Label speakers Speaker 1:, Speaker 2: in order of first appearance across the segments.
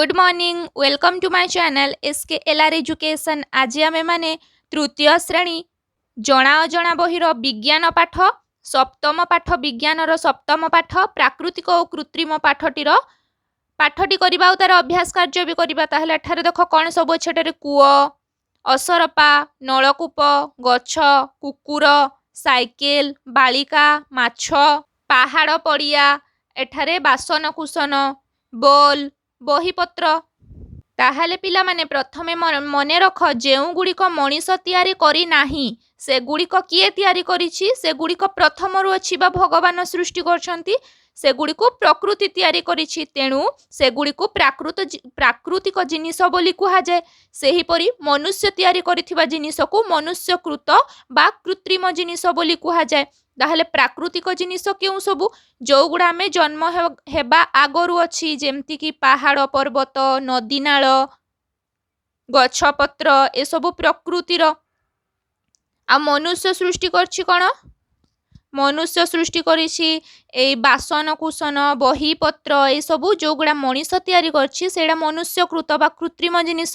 Speaker 1: Good morning, welcome to my channel SKLR education. ଆଜି ଆମେମାନେ ତୃତୀୟ ଶ୍ରେଣୀ ଜଣା ଅଜଣା ବହିର ବିଜ୍ଞାନ ପାଠ, ସପ୍ତମ ପାଠ, ବିଜ୍ଞାନର ସପ୍ତମ ପାଠ ପ୍ରାକୃତିକ ଓ କୃତ୍ରିମ ପାଠଟିର ପାଠଟି କରିବା ଆଉ ତାର ଅଭ୍ୟାସ କାର୍ଯ୍ୟ ବି କରିବା। ତାହେଲେ ଏଠାରେ ଦେଖ କ'ଣ ସବୁ ଅଛି। ଏଠାରେ କୂଅ, ଅସରପା, ନଳକୂପ, ଗଛ, କୁକୁର, ସାଇକେଲ, ବାଳିକା, ମାଛ, ପାହାଡ଼ ପଡ଼ିଆ, ଏଠାରେ ବାସନକୁସନ, ବଲ୍, ବହିପତ୍ର। ତାହେଲେ ପିଲାମାନେ, ପ୍ରଥମେ ମନେ ରଖ, ଯେଉଁଗୁଡ଼ିକ ମଣିଷ ତିଆରି କରିନାହିଁ ସେଗୁଡ଼ିକ କିଏ ତିଆରି କରିଛି? ସେଗୁଡ଼ିକ ପ୍ରଥମରୁ ଅଛି ବା ଭଗବାନ ସୃଷ୍ଟି କରିଛନ୍ତି, ସେଗୁଡ଼ିକୁ ପ୍ରକୃତି ତିଆରି କରିଛି। ତେଣୁ ସେଗୁଡ଼ିକୁ ପ୍ରାକୃତିକ ଜିନିଷ ବୋଲି କୁହାଯାଏ। ସେହିପରି ମନୁଷ୍ୟ ତିଆରି କରିଥିବା ଜିନିଷକୁ ମନୁଷ୍ୟକୃତ ବା କୃତ୍ରିମ ଜିନିଷ ବୋଲି କୁହାଯାଏ। ତାହେଲେ ପ୍ରାକୃତିକ ଜିନିଷ କେଉଁ ସବୁ? ଯେଉଁଗୁଡ଼ା ଆମେ ଜନ୍ମ ହେବା ଆଗରୁ ଅଛି, ଯେମିତିକି ପାହାଡ଼ ପର୍ବତ, ନଦୀ ନାଳ, ଗଛପତ୍ର, ଏସବୁ ପ୍ରକୃତିର। ଆଉ ମନୁଷ୍ୟ ସୃଷ୍ଟି କରିଛି କ'ଣ? ମନୁଷ୍ୟ ସୃଷ୍ଟି କରିଛି ଏଇ ବାସନ କୁସନ, ବହିପତ୍ର, ଏସବୁ ଯେଉଁଗୁଡ଼ା ମଣିଷ ତିଆରି କରିଛି ସେଇଟା ମନୁଷ୍ୟକୃତ ବା କୃତ୍ରିମ ଜିନିଷ।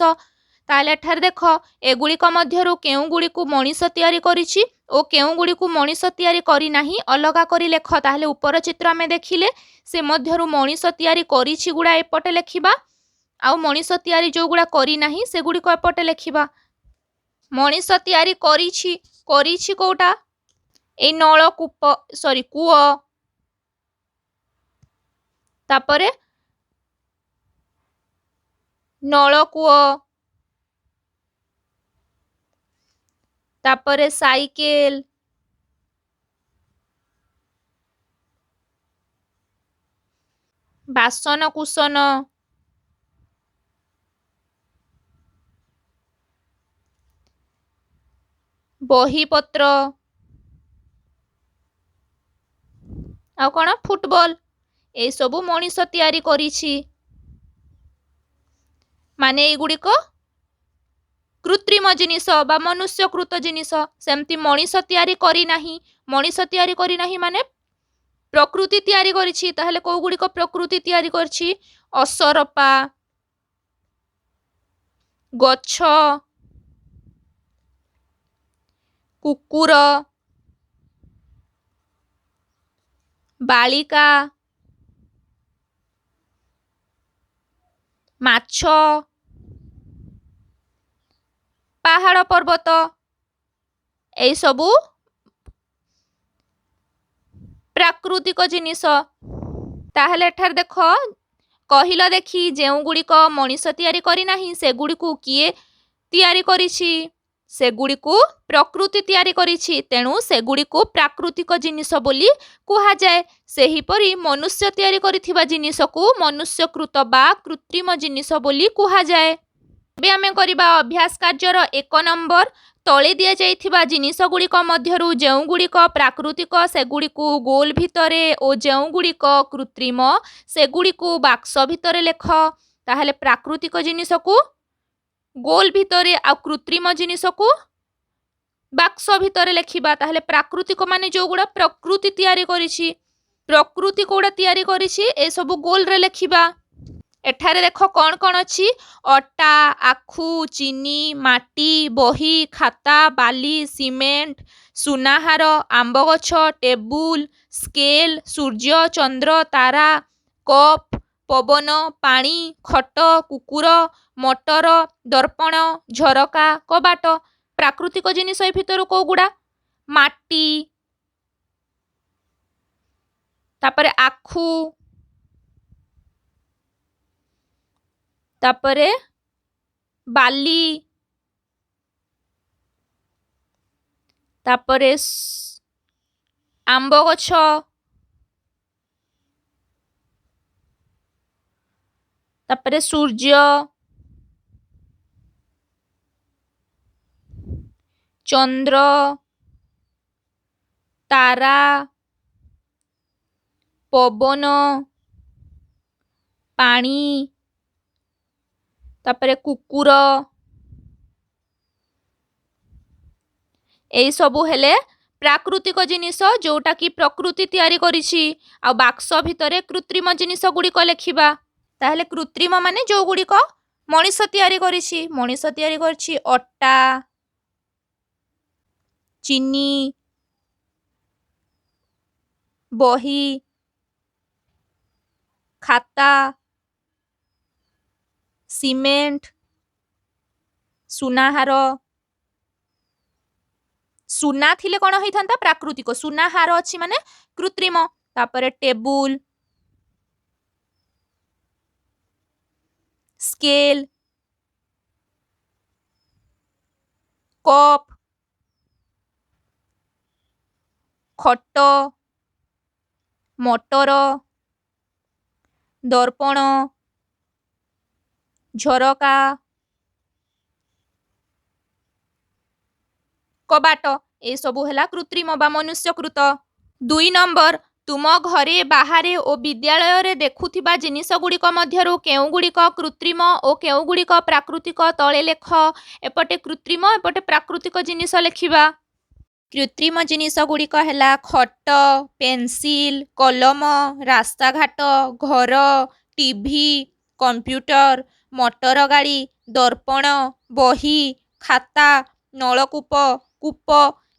Speaker 1: ତାହେଲେ ଏଠାରେ ଦେଖ, ଏଗୁଡ଼ିକ ମଧ୍ୟରୁ କେଉଁଗୁଡ଼ିକୁ ମଣିଷ ତିଆରି କରିଛି ଓ କେଉଁଗୁଡ଼ିକୁ ମଣିଷ ତିଆରି କରିନାହିଁ ଅଲଗା କରି ଲେଖ। ତାହେଲେ ଉପର ଚିତ୍ର ଆମେ ଦେଖିଲେ, ସେ ମଧ୍ୟରୁ ମଣିଷ ତିଆରି କରିଛି ଗୁଡ଼ା ଏପଟେ ଲେଖିବା ଆଉ ମଣିଷ ତିଆରି ଯେଉଁଗୁଡ଼ା କରିନାହିଁ ସେଗୁଡ଼ିକ ଏପଟେ ଲେଖିବା। ମଣିଷ ତିଆରି କରିଛି କେଉଁଟା? ଏଇ ନଳକୂପ, ସରି, କୂଅ, ତାପରେ ନଳକୂଅ, ତାପରେ ସାଇକେଲ, ବାସନକୁସନ, ବହିପତ୍ର, ଆଉ କ'ଣ? ଫୁଟବଲ। ଏସବୁ ମଣିଷ ତିଆରି କରିଛି, ମାନେ ଏଇଗୁଡ଼ିକ କୃତ୍ରିମ ଜିନିଷ ବା ମନୁଷ୍ୟକୃତ ଜିନିଷ। ସେମିତି ମଣିଷ ତିଆରି କରିନାହିଁ, ମଣିଷ ତିଆରି କରିନାହିଁ ମାନେ ପ୍ରକୃତି ତିଆରି କରିଛି। ତାହେଲେ କେଉଁଗୁଡ଼ିକ ପ୍ରକୃତି ତିଆରି କରିଛି? ଅସରପା, ଗଛ, କୁକୁର, ବାଳିକା, ମାଛ, ପାହାଡ଼ ପର୍ବତ, ଏଇସବୁ ପ୍ରାକୃତିକ ଜିନିଷ। ତାହେଲେ ଏଠାରେ ଦେଖ, କହିଲ ଦେଖି, ଯେଉଁଗୁଡ଼ିକ ମଣିଷ ତିଆରି କରିନାହିଁ ସେଗୁଡ଼ିକୁ କିଏ ତିଆରି କରିଛି? ସେଗୁଡ଼ିକୁ ପ୍ରକୃତି ତିଆରି କରିଛି, ତେଣୁ ସେଗୁଡ଼ିକୁ ପ୍ରାକୃତିକ ଜିନିଷ ବୋଲି କୁହାଯାଏ। ସେହିପରି ମନୁଷ୍ୟ ତିଆରି କରିଥିବା ଜିନିଷକୁ ମନୁଷ୍ୟକୃତ ବା କୃତ୍ରିମ ଜିନିଷ ବୋଲି କୁହାଯାଏ। ଏବେ ଆମେ କରିବା ଅଭ୍ୟାସ କାର୍ଯ୍ୟର 1 ନମ୍ବର। ତଳେ ଦିଆଯାଇଥିବା ଜିନିଷ ଗୁଡ଼ିକ ମଧ୍ୟରୁ ଯେଉଁଗୁଡ଼ିକ ପ୍ରାକୃତିକ ସେଗୁଡ଼ିକୁ ଗୋଲ ଭିତରେ ଓ ଯେଉଁଗୁଡ଼ିକ କୃତ୍ରିମ ସେଗୁଡ଼ିକୁ ବାକ୍ସ ଭିତରେ ଲେଖ। ତାହେଲେ ପ୍ରାକୃତିକ ଜିନିଷକୁ ଗୋଲ ଭିତରେ ଆଉ କୃତ୍ରିମ ଜିନିଷକୁ ବାକ୍ସ ଭିତରେ ଲେଖିବା। ତାହେଲେ ପ୍ରାକୃତିକ ମାନେ ଯେଉଁଗୁଡ଼ା ପ୍ରକୃତି ତିଆରି କରିଛି, ପ୍ରକୃତି କେଉଁଟା ତିଆରି କରିଛି ଏସବୁ ଗୋଲରେ ଲେଖିବା। ଏଠାରେ ଦେଖ କ'ଣ କ'ଣ ଅଛି? ଅଟା, ଆଖୁ, ଚିନି, ମାଟି, ବହି, ଖାତା, ବାଲି, ସିମେଣ୍ଟ, ସୁନାହାର, ଆମ୍ବ ଗଛ, ଟେବୁଲ, ସ୍କେଲ, ସୂର୍ଯ୍ୟ, ଚନ୍ଦ୍ର, ତାରା, କପ୍, ପବନ, ପାଣି, ଖଟ, କୁକୁର, ମଟର, ଦର୍ପଣ, ଝରକା, କବାଟ। ପ୍ରାକୃତିକ ଜିନିଷ ଏ ଭିତରୁ କେଉଁଗୁଡ଼ା? ମାଟି, ତାପରେ ଆଖୁ, ତାପରେ ବାଲି, ତାପରେ ଆମ୍ବ ଗଛ, ତାପରେ ସୂର୍ଯ୍ୟ, ଚନ୍ଦ୍ର, ତାରା, ପବନ, ପାଣି, ତାପରେ କୁକୁର। ଏଇସବୁ ହେଲେ ପ୍ରାକୃତିକ ଜିନିଷ ଯେଉଁଟାକି ପ୍ରକୃତି ତିଆରି କରିଛି। ଆଉ ବାକ୍ସ ଭିତରେ କୃତ୍ରିମ ଜିନିଷ ଗୁଡ଼ିକ ଲେଖିବା। ତାହେଲେ କୃତ୍ରିମ ମାନେ ଯେଉଁଗୁଡ଼ିକ ମଣିଷ ତିଆରି କରିଛି। ମଣିଷ ତିଆରି କରିଛି ଅଟା, ଚିନି, ବହି, ଖାତା, ସିମେଣ୍ଟ, ସୁନାହାର। ସୁନା ଥିଲେ କ'ଣ ହେଇଥାନ୍ତା? ପ୍ରାକୃତିକ। ସୁନାହାର ଅଛି ମାନେ କୃତ୍ରିମ। ତାପରେ ଟେବୁଲ, ସ୍କେଲ, କପ୍, ଖଟ, ମଟର, ଦର୍ପଣ, ଝରକା, କବାଟ, ଏସବୁ ହେଲା କୃତ୍ରିମ ବା ମନୁଷ୍ୟକୃତ। 2 ନମ୍ବର, ତୁମ ଘରେ, ବାହାରେ ଓ ବିଦ୍ୟାଳୟରେ ଦେଖୁଥିବା ଜିନିଷଗୁଡ଼ିକ ମଧ୍ୟରୁ କେଉଁଗୁଡ଼ିକ କୃତ୍ରିମ ଓ କେଉଁଗୁଡ଼ିକ ପ୍ରାକୃତିକ ତଳେ ଲେଖ। ଏପଟେ କୃତ୍ରିମ, ଏପଟେ ପ୍ରାକୃତିକ ଜିନିଷ ଲେଖିବା। କୃତ୍ରିମ ଜିନିଷ ଗୁଡ଼ିକ ହେଲା ଖଟ, ପେନସିଲ, କଲମ, ରାସ୍ତାଘାଟ, ଘର, ଟିଭି, କମ୍ପ୍ୟୁଟର, ମଟର ଗାଡ଼ି, ଦର୍ପଣ, ବହି, ଖାତା, ନଳକୂପ, କୂପ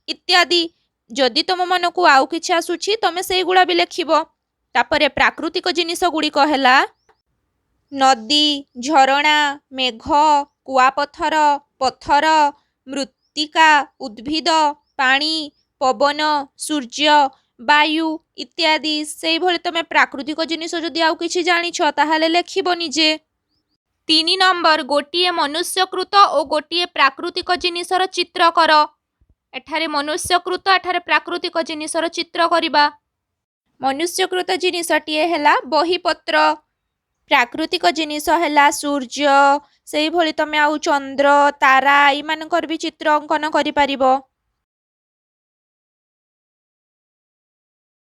Speaker 1: ଇତ୍ୟାଦି। ଯଦି ତୁମ ମନକୁ ଆଉ କିଛି ଆସୁଛି, ତମେ ସେଇଗୁଡ଼ା ବି ଲେଖିବ। ତାପରେ ପ୍ରାକୃତିକ ଜିନିଷ ଗୁଡ଼ିକ ହେଲା ନଦୀ, ଝରଣା, ମେଘ, କୁଆପଥର, ପଥର, ମୃତ୍ତିକା, ଉଦ୍ଭିଦ, ପାଣି, ପବନ, ସୂର୍ଯ୍ୟ, ବାୟୁ ଇତ୍ୟାଦି। ସେଇଭଳି ତମେ ପ୍ରାକୃତିକ ଜିନିଷ ଯଦି ଆଉ କିଛି ଜାଣିଛ, ତାହେଲେ ଲେଖିବ ନିଜେ। 3 ନମ୍ବର, ଗୋଟିଏ ମନୁଷ୍ୟକୃତ ଓ ଗୋଟିଏ ପ୍ରାକୃତିକ ଜିନିଷର ଚିତ୍ର କର। ଏଠାରେ ମନୁଷ୍ୟକୃତ, ଏଠାରେ ପ୍ରାକୃତିକ ଜିନିଷର ଚିତ୍ର କରିବା। ମନୁଷ୍ୟକୃତ ଜିନିଷଟିଏ ହେଲା ବହିପତ୍ର। ପ୍ରାକୃତିକ ଜିନିଷ ହେଲା ସୂର୍ଯ୍ୟ। ସେଇଭଳି ତମେ ଆଉ ଚନ୍ଦ୍ର, ତାରା ଏଇମାନଙ୍କର ବି ଚିତ୍ର ଅଙ୍କନ କରିପାରିବ।